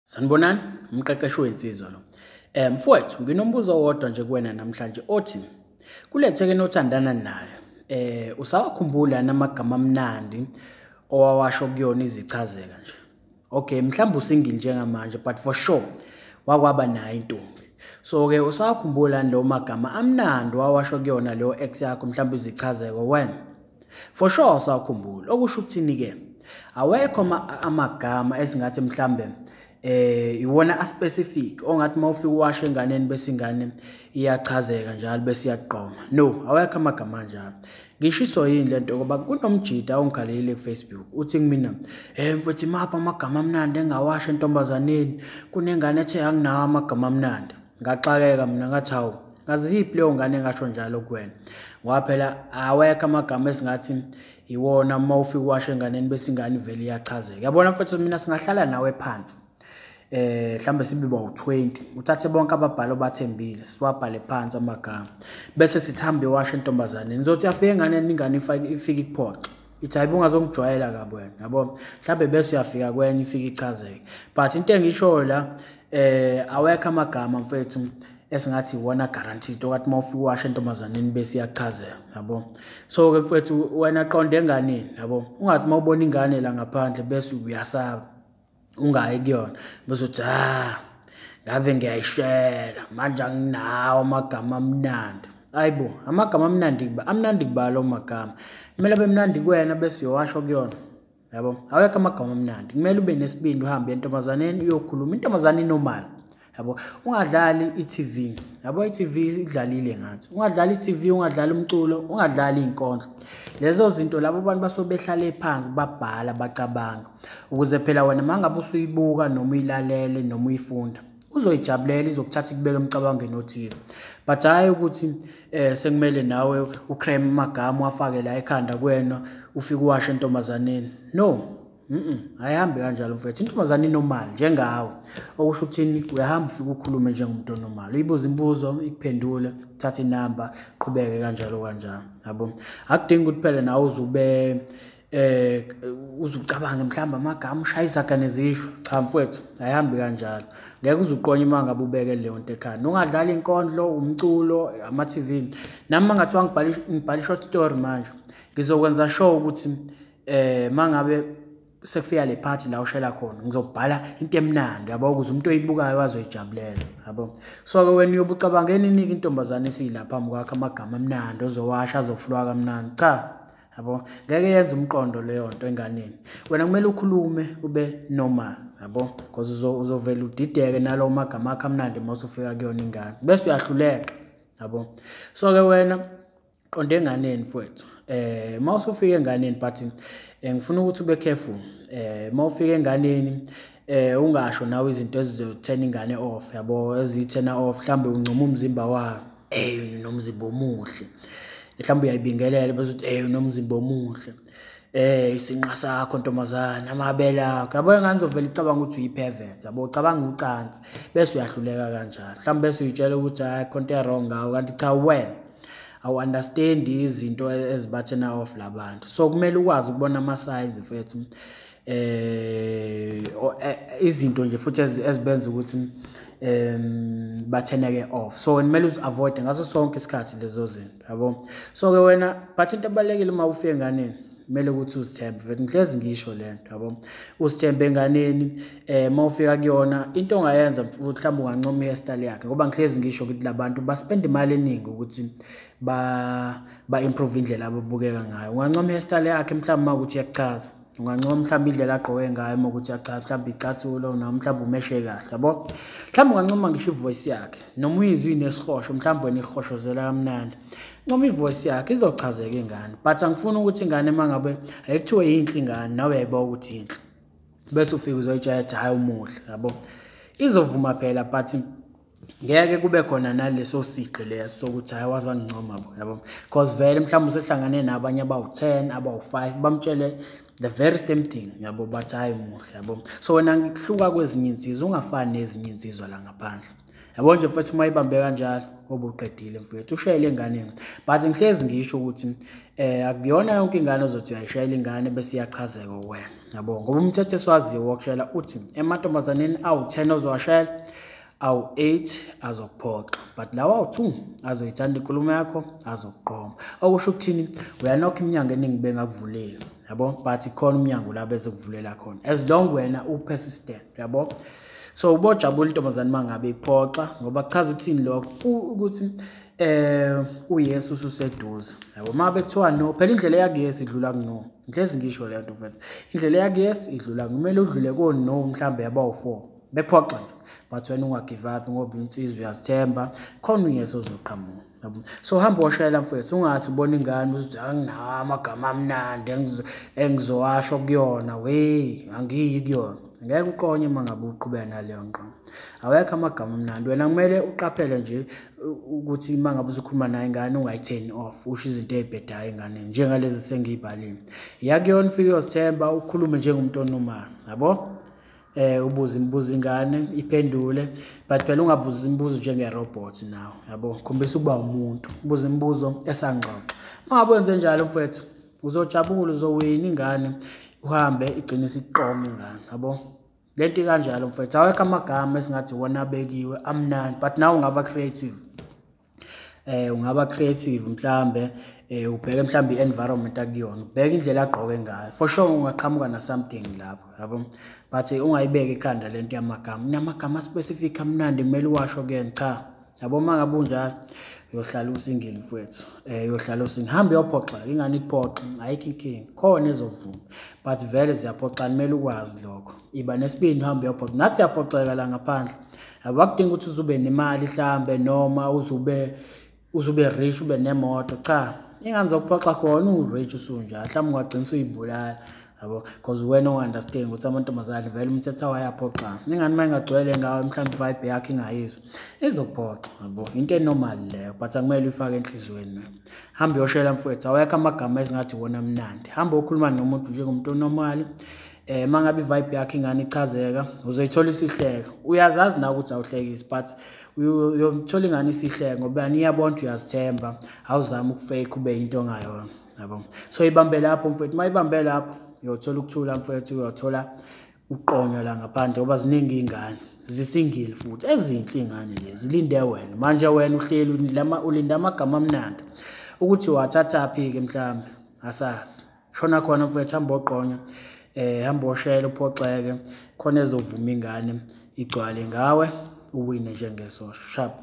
Sanibonani, umqeqeshi wensizwa lo. Mfowethu, nginombuzo owodwa nje kuwena namhlanje othi kulethekeni othandana nayo. Usawakhumbula namagama amnandi owawasho kuyona izichazeka nje. Okay, mhlawumbe usingle njengamanje, but for sure wakwaba nayo intombi. So-ke usawakhumbula lawo magama amnandi owawasho kuyona leyo ex yakho, mhlawumbe izichazeko wena? For sure usawakhumbula. Okusho ukuthini-ke? Awekho amagama esingathi mhlambe iwona a-specific ongathi uma ufika uwasho enganeni bese ingane iyachazeka njalo bese iyaqoma. No, awekho amagama anjalo. Ngishiso yini lento ngoba kunomjida ongikhalelile ku-Facebook uthi kumina, mfethu imaphi amagama amnandi engawasho entombazaneni, kunengane ethe anginawo amagama amnandi. Ngaxakeka mina ngathi hawu, ngaziphi leyo ngane engasho njalo kuwena? Ngoba phela awekho amagama esingathi iwona uma ufika uwasho enganeni bese ingane ivele iyachazeka. Yabona mfethu, mina singahlala nawe phansi. Mhlambe sibe bawu-20, uthathe bonke ababhali obathembile, siwabhale phansi amagama bese sithi hambe washo entombazaneni. Nizothi yafika enganeni, ingane ifike ikuphoxe, ithi hayi ungazongijwayela kabi wena, yabo. Mhlambe bese uyafika kwenye ifike ichazeke. But into engishoyo la, awekho amagama mfethu esingathi iwona guaranteed okathi uma ufika uwasho entombazaneni bese iyachazeka, yabo. So-ke mfethu wena qonda enganeni, yabo. Ungathi uma ubona ingane la ngaphandle bese uyasaba, ungayi kuyona bese uthi ngabe ngiyayishela manje anginawo amagama amnandi. Hayibo, amagama amnandi amnandi kuba lawo magama, kumele abe mnandi kuwena bese uyowasho kuyona, yabo. Awekho amagama amnandi, kumele ube nesibindi uhambe entombazaneni uyokhuluma. Intombazane inormal, yabo. Ungadlali i-TV, yabo, i-TV idlalile ngathi. Ungadlali i-TV, ungadlali umculo, ungadlali iy'nkondlo. Lezo zinto labo bantu basuke behlale phansi babhala bacabanga, ukuze phela wena uma ngabe usuyibuka noma uyilalele noma uyifunda uzoyijabulela, izokuthatha ikubeke emcabangweni othize. But hhayi ukuthi sekumele nawe ucreme amagama uwafake la ekhanda kuwena ufike uwashe entombazaneni. No, ayihambi kanjalo mfethu. Intombazane inormal njengawe, okusho ukuthini, uyahamba ufike ukhulume njengomuntu onormal, uyibuze imibuzo ikuphendule, uthathe inamba, qhubeke kanjalo kanjalo, yabo. Akudingi ukuthi phela nawe uzube uzucabange mhlawumbe amagama ushaye izaga nezisho. Cha mfethu, ayihambi kanjalo. Ngeke uze uqonye uma ngabe ubeke leyo nto ekhanda. Ungadlali inkondlo, umculo, ama-TV. Nami uma ngathiwa ngibhala i-short story manje, ngizokwenza sure ukuthi uma ngabe sekufika le part la ushela khona, ngizobhala into emnandi, yabo, ukuze umuntu oyibukayo azoyijabulela, yabo. So-ke wena uyobe ucabanga eninike intombazane esila phambi kwakho amagama amnandi ozowasha azofluwa kamnandi. Cha, yabo, ngeke yenze umqondo leyo nto enganeni. Wena kumele ukhulume ube normal, yabo, because uzovela udideke nalawo magama akho amnandi uma usufika kuyona ingane, bese uyahluleka, yabo. So-ke wena qonde enganeni mfowethu. Uma usufika enganeni, but ngifuna ukuthi ube careful. Uma ufika enganeni, ungasho nawe izinto ezizo-turn ingane off, yabo, eziyi-turn off. Mhlawumbe uncoma umzimba wayo, unomzimba omuhle, mhlawumbe uyayibingelela bese uthi unomzimba omuhle, isinqa sakho ntombazane, amabele akho, yabo. Ingane izovele icabanga ukuthi uyi-pervert, yabo, ucabanga ucansi, bese uyahluleka kanjalo. Mhlawumbe bese uyitshela ukuthi hhayi khona into e-wrong ngawe, kanti cha, wena awu-understand-i izinto eziba-turn-a off la bantu. So kumele ukwazi ukubona ama-signs mfethu, izinto nje futhi ezibenza ukuthi ba-turn-eke off. So kumele uzi-avoid-e ngaso sonke isikhathi lezo zinto, yabo. So-ke wena, but into ebalulekile uma ufika enganeni, kumele ukuthi uzithembe mfethu. Ngihlezi ngisho le nto, yabo. Uzithembe enganeni. Uma ufika kuyona, into ongayenza futhi mhlawumbe ungancoma i-hairstyle yakhe, ngoba ngihlezi ngisho ukuthi la bantu ba-spend imali eningi ukuthi ba-improve indlela ababukeka ngayo. Ungancoma i-hairstyle yakhe mhlawumbe uma kuwukuthi iyakuchaza. Ungancoma mhlawumbe indlela agqoke ngayo uma kuwukuthi iyakuchaza, mhlawumbe icathulo noma mhlawumbe umeshe kahle, yabo. Mhlawumbe ungancoma ngisho i-voice yakhe, noma uyizwe inesihosho, mhlawumbe wena ihoshozela kamnandi. Ncoma i-voice yakhe, izochazeka ingane. But angifuni ukuthi ingane uma ngabe ayikuthiwe yinhle ingane, nawe uyayibuka ukuthi yinhle, bese ufika uzoyitshela ukuthi hhayi umuhle, yabo. Izovuma phela, but ngeke kube khona naleso sigqi leso sokuthi hhayi waze wangincoma bo, yabo. Cause vele mhlawumbe usehlangane nabanye abawu-10, abawu-5, bamtshele the very same thing, yabo, bathi hhayi muhle, yabo. So wena ngikuhluka kwezinye insizwa, ungafani nezinye insizwa la ngaphandle. Yabo nje mfethu uma ibambe kanjalo obuqedile mfethu ushayele enganeni. But ngihlezi ngisho ukuthi akuyona yonke ingane ozothi uyayishayela ingane bese iyachazeka wena. Yabo ngoba umthetho esiwaziyo wokushayela uthi emantombazaneni awu-10 ozowashayela awu-8 azokuphoxa, but lawa awu-2 azoyithanda inkulumo yakho, azokuqoma. Okusho ukuthini, uyanokha iminyango eningi bengakuvuleli, yabo, but khona umnyango la bezokuvulela khona as long wena u-persistent, yabo. So ubojabula intombazane mangabe iphoxa, ngoba kuchaza ukuthini lokho, ukuthi uYesu ususeduze, yabo. Uma bekuthiwa no, phela indlela yakuYesu idlula kuno. Ngihlezi ngisho leyo nto mfethu, indlela yakuYesu idlula, kumele udlule ko-no mhlambe abawu-4 bekuphoxa nje, but wena ungagive up ngoba insizwa uyazithemba, khona uYesu ozoqhamuka, yabo. So hamba oshayela mfethu, ungathi ubona ingane uthi anginawo amagama amnandi engizowasho kuyona, we angiyi kuyona. Ngeke uqonye uma ngabe uqhubeka naleyo ngqondo. Awekho amagama amnandi, wena kumele uqaphele nje ukuthi uma ngabe usukhuluma nayo ingane ungayi-turn off, usho izinto ey'bhedayo enganeni njengalezi sengiyibhalile. Iya kuyona ufike uyozithemba, ukhulume njengomuntu onormal, yabo. Ubuze imibuzo ingane iphendule, but phela ungabuzi imibuzo njenge-robot nawe, yabo. Khombisa ukuba umuntu, ubuze imibuzo esangxoxa. Uma ngabe wenze njalo mfethu uzojabula, uzowina ingane, uhambe igcine isiqoma ingane, yabo. Lento ikanjalo mfethu, awekho amagama esingathi wona abekiwe amnandi, but nawe ungaba creative. Ungaba creative mhlambe, ubheke mhlambe i-environment akuyona, ubheke indlela agqoke ngayo. For sure ungaqhamuka na something lapho, yabo. But ungayibeki ekhanda lento yamagama. Kunamagama specific amnandi kumele uwasho kuyena, cha. Yabo uma ngabe unjalo uyohlala usingile mfethu. Uyohlala usingile. Hamba uyophoxa, ingane ikuphoxe, ayikho inkinga. Khona ezovuma. But vele ziyaphoxana, kumele ukwazi lokho. Iba nesibindi uhambe uyophoxa. Nathi siyaphoxeka la ngaphandle. Akudingi ukuthi uzube nemali mhlambe noma uzube rich ube nemoto, cha. Ingane zokuphoxa khona u-rich usunjalo, mhlawumbe ungagcina usuyibulala, yabo, because wena unga-understand ukuthi amantombazane vele umthetho wayaphoxana. Ingane uma ingagcwele ngawe mhlawumbe vibe yakho ingayizwa, izokuphoxa, yabo. Into enormal leyo, but akumele uyifake enhliziyweni wena. Hamba uyoshela mfethu, awekho amagama esingathi iwona amnandi. Hamba ukhuluma nomuntu njengomuntu onormal. Uma ngabe i-vibe yakho ingane ichazeka, uzoyithola isihleka. Uyazazi nawe ukuthi awuhlekisi, but uyothola ingane isihleka ngoba iyabona ukuthi uyazithemba, awuzami ukufake ube into ongayona, yabo. So ibambe lapho mfethu, uma ibambe lapho uyothola ukuthula mfethu, uyothola uqonywa la ngaphandle ngoba ziningi iy'ngane, zisingile futhi, ezinhle iy'ngane lezi, zilinde wena. Manje wena uhleli ulinda amagama amnandi, ukuthi uwathathaphi-ke mhlambe, asazi. Shona khona mfethu, hamba oqonywa. Hamba oshayela uphoxeke, khona ezovuma ingane igcwale ngawe, uwine njengesosha. Sharp.